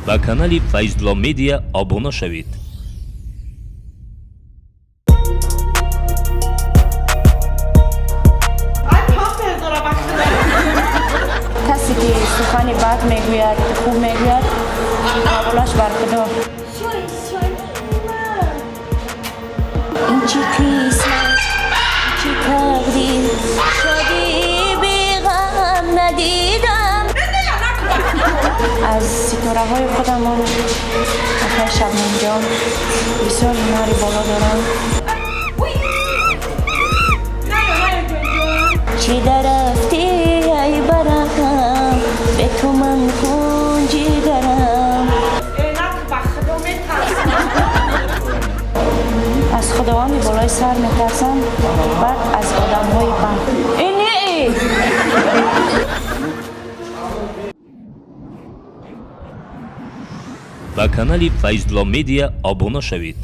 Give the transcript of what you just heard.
Ба канали Файзулло Медиа обуна шавед. Касе ки сухани бад мегӯяд, хуб мегӯяд, қабулаш бар Худо. Ин чӣ қисмат, ин чӣ тақдир, шодӣ беғам надидам. Аз ситораҳои худамон акай Шабнамҷон бисёр ҳунари боло доранд. Чӣ дарафти, ай барам, бе ту ман хун ҷигарам. Аз Худованди болои сар метарсам, баъд аз одамҳои бад. Э, не. Ба канали Файзулло Медиа обуна шавед.